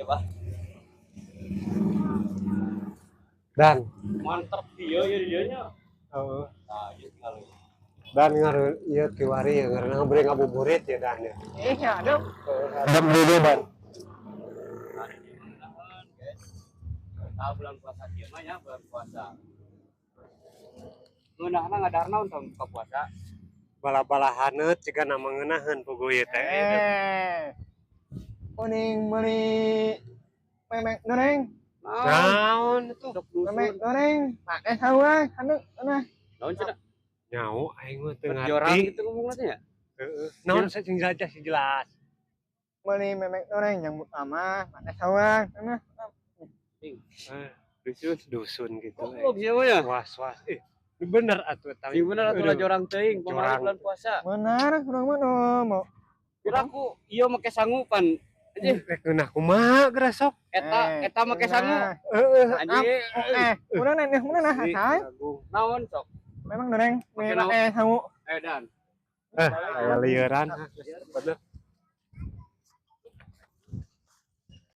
Coba. Dan mantep ieu ieu ieu nya. Heeh. Nah, ieu tinggal. Dan ngaruh ieu kiwari ya ngaranna bari ngabuburit ya dan ya. Eh, ya, aduh. Adem dulu dan. Nah, ini mah guys. Nah, bulan puasa kieu mah ya, bulan puasa. Ngeunahna ngadahar naon tong buka puasa? Bala-bala haneut jiga nama ngeunaheun puguh ieu teh. Eh. Kuning beli memek goreng, Naon itu? Sok dusun. Memek goreng, pakai sawah, anu, nah. Naon cenah? Nyau aing mah teu Jorang ngarti. gitu ngomongna teh ya. Heeh. Naon sing jelas sing jelas. Beli memek goreng yang utama, pakai sawah, nah. Eh, dusun dusun gitu. Goblok sia mah ya. Was was. Eh, bener atuh eta. Sing bener atuh lah jorang teuing pamali Jorang. Bulan puasa. Benar, kurang mana mau. Piraku ieu make sangu pan. Anjing, Rek ngeunah kumaha geura sok? Eta eta make sangu. Heeh. Anjing, Eh, udah nih, udah nah, hai. Naon sok? Memang goreng, Pakai naon? pakai sawu. Eh dan. Eh, aya lieuran. Bener.